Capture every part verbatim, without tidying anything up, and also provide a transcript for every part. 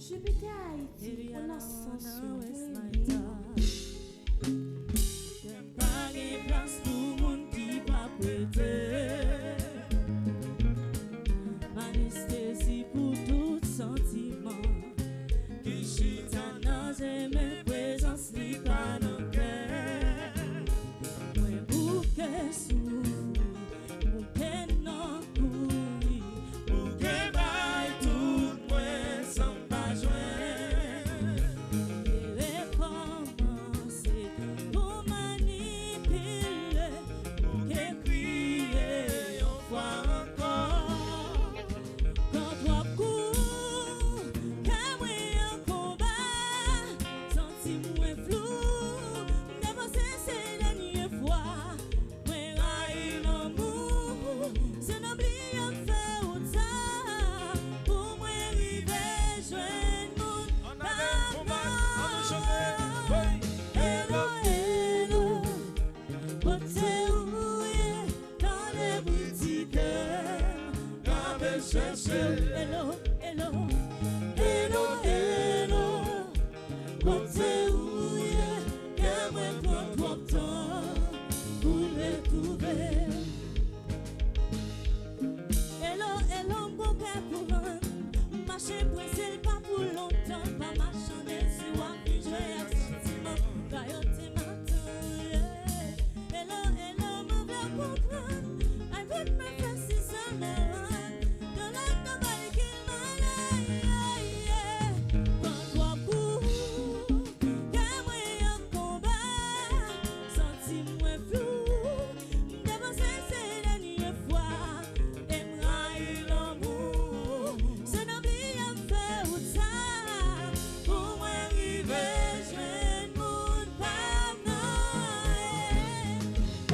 Jupiter Haïti, ou nan sans yo, mwen menm. Kè m pa gen plas pou moun ki p ap rete. Anestezi pou tout santiman ki chita nan je m, men prezans li pa nan kè. Mwen bouke soufri, bouke nan kouri, bouke bay tout mwen san m pa jwenn. Mwen rekòmanse pou manipile, bouke kriye yon fwa ankò. Kan twòp kou, kè mwen an konba, santi mwen flou, m te panse se dènye fwa. Mwen rayi lanmou, se nan bliye m fè wout sa, pou mwen rive jwenn moun pa m nan. Elo, elo, kote ou ye, tande bri ti kè m, k ap chèche. Elo, elo, elo, elo. Kote ou ye, kè mwen pran twòp tan pou l retwouve. Elo, elo, m gon kè pou vann. Mache prese, l pa pou lontan. Pa machande si w ap vin jwe ak santiman. Ba yo ti maten, yeah. Elo, elo, mwen vle w konprann. Ay, bout mwen fè si sèlman. Dans la campagne qu'il m'a lâché, yeah, yeah. Pran twòp kou, kè mwen an konba, santi mwen flou. M te panse se dènye fwa, e m rayi lanmou. Se nan bliye m fè wout sa, pou mwen rive jwenn moun pa m nan.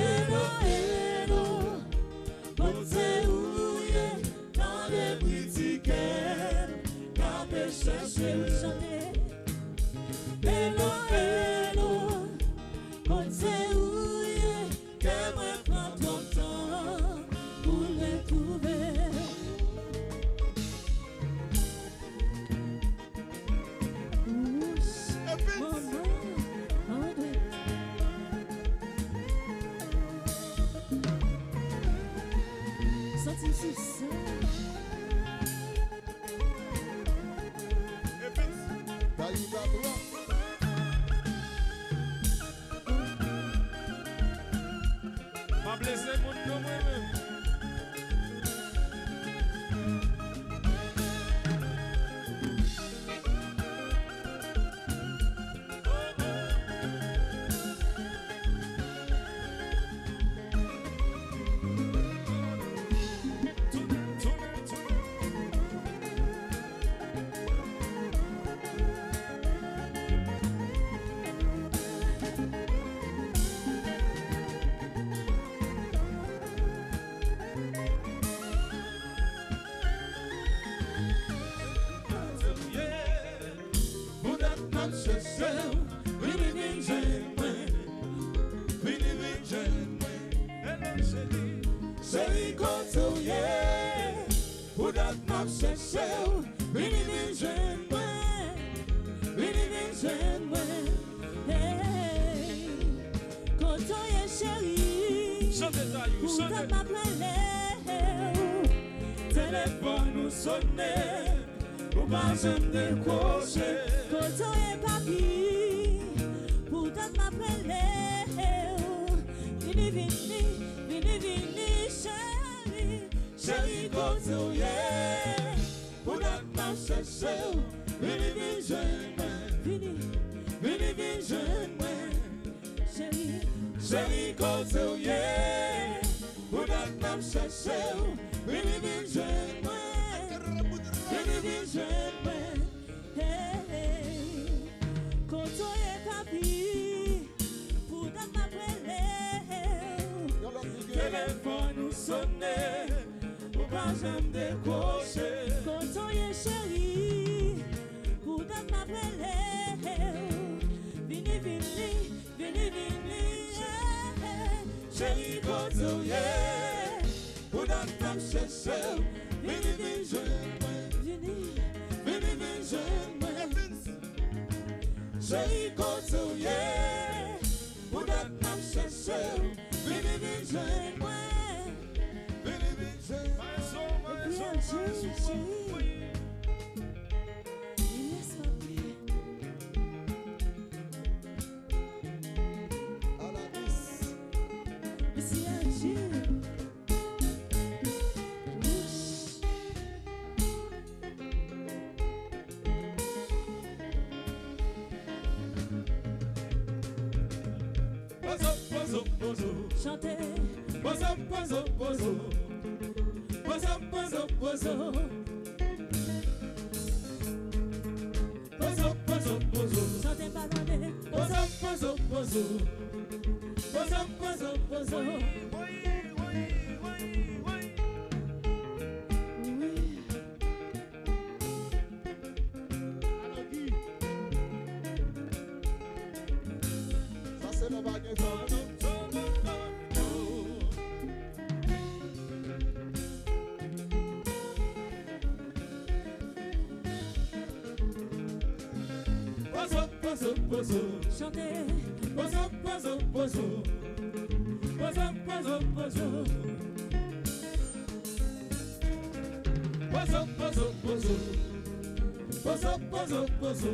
Elo, elo, kote ou ye, tande bri ti kè m, k ap chèche l. Chante. Elo, elo, kote ou ye, kè mwen pran twòp tan pou l retwouve. Wouch, manman, André. Santi m sou sa. Dayou Dabra. Pa blese moun non mwen menm. Poudat m ap chèche w, vini vin jwenn mwen. Vini vin jwenn mwen. Cheri, kote w ye? Poudat m ap chèche w, vini vin jwenn mwen. Vini vin jwenn mwen. Hey, kote w ye, cheri? Chante, Dayou, chante. Poudat m ap rele w. Telefòn ou sonnen, ou pa janm dekwoche. Kote w ye, papi? Poudat m ap rele w. Vini, vini, vini, vini, cheri. Cheri, kote w ye? Poudat m ap chèche w. Vini, vin jwenn mwen. Vini, vini, vin jwenn mwen. Cheri, cheri, kote w ye? Poudat m ap chèche w. Vini, vin jwenn mwen. Vini, vin jwenn mwen. Hey, kote w ye, papi? Poudat m ap rele w. Telefòn ou sonnen, ou pa janm dekwoche. Kote w ye, cheri? Poudat m ap rele w. Vini, vini, vini, vini, yeah. Cheri, kote w ye? Poudat m ap chèche w. Vini, vin jwenn mwen. Vini, vini, vin jwenn mwen. Cheri, kote w ye? Pou dat m ap chèche w. Vini, vin jwenn mwen. Vini, vin jwenn mwen. Epi Adjee, cheri. Yes, papi. Aladis. Mesi Adjee. Wouch. Pozo, pozo, pozo. Chante. Pozo, pozo, pozo. Pozo, pozo, pozo. Pozo, pozo, pozo. Chante pa tande. Pozo, pozo, pozo. Pozo, pozo, pozo. Wi. Alò, Guy. Sa se nan pa gen fanm. Pozo, pozo, pozo. Chante. Pozo, pozo, pozo. Pozo, pozo, pozo. Pozo, pozo, pozo. Pozo, pozo, pozo.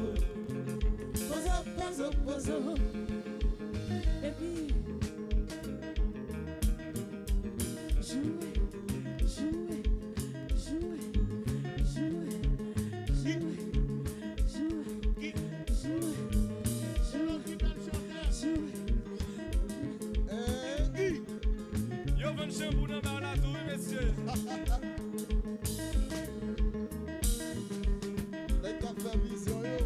Pozo, pozo, pozo. Epi, jwe, jwe, jwe, jwe, jwe, jwe, jwe, jwe. Yo vann chanpou nan ba la tou, wi, mesye. Nèg k ap fè vizyon yo.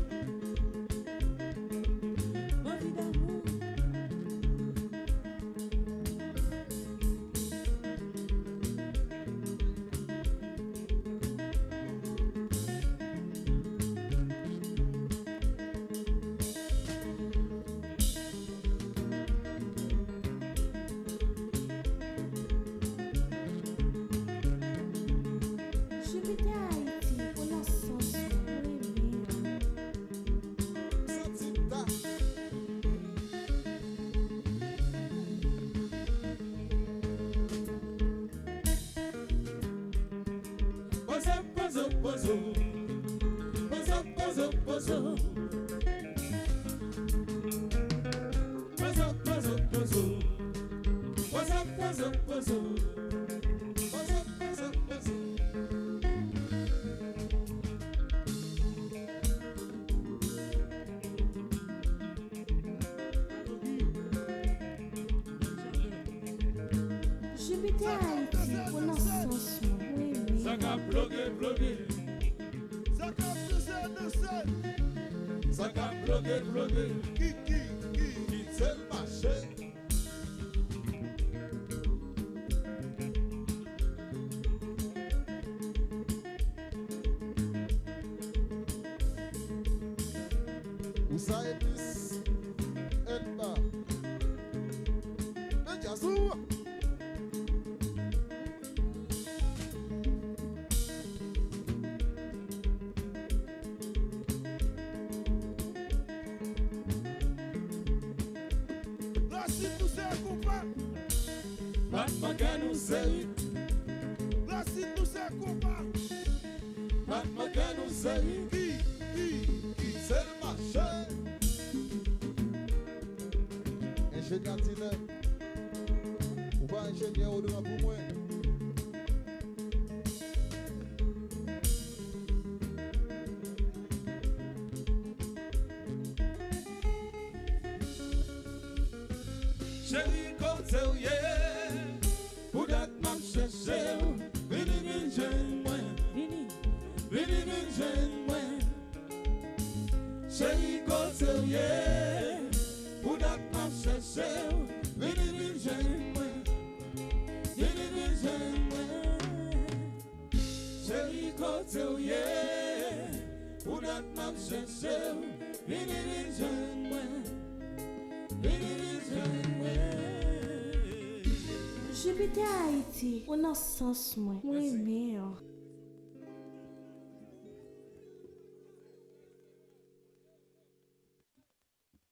Anvi damou. Jupiter Haïti, ou nan sans mwen, mwen renmen an. Santi ta. Pozo, pozo, pozo. Pozo, pozo, pozo. Pozo, pozo, pozo. Pozo, pozo, pozo. Pozo, pozo, pozo. Jupiter Haïti, ou nan sans mwen, mwen renmen. Sa k ap bloke, bloke. Sa k ap danse, danse. Sa k ap bloke, bloke. Ki, ki, ki, kite l mache. Ou sa epis, enba. Men djaz ou. Lasit nou se konpa. Batman kè nou se rit. Lasit nou se konpa. Batman kè nou se rit. Ki, ki, ki se l mache. Enjenyè Dilè, ou pa enjenyè, ou dwe pou mwen. Cheri, kote w ye? Pou dat m ap chèche w. Vini, vin jwenn mwen. Vini. Vini, vin jwenn mwen. Cheri, kote w ye? Pou dat m ap chèche w. Vini, vin jwenn mwen. Vini, vin jwenn mwen. Cheri, kote w ye? Pou dat m ap chèche w. Vini, vin jwenn mwen. Vini, vin jwenn mwen. Jupiter Haïti, ou nan sans mwen. Mwen renmen an.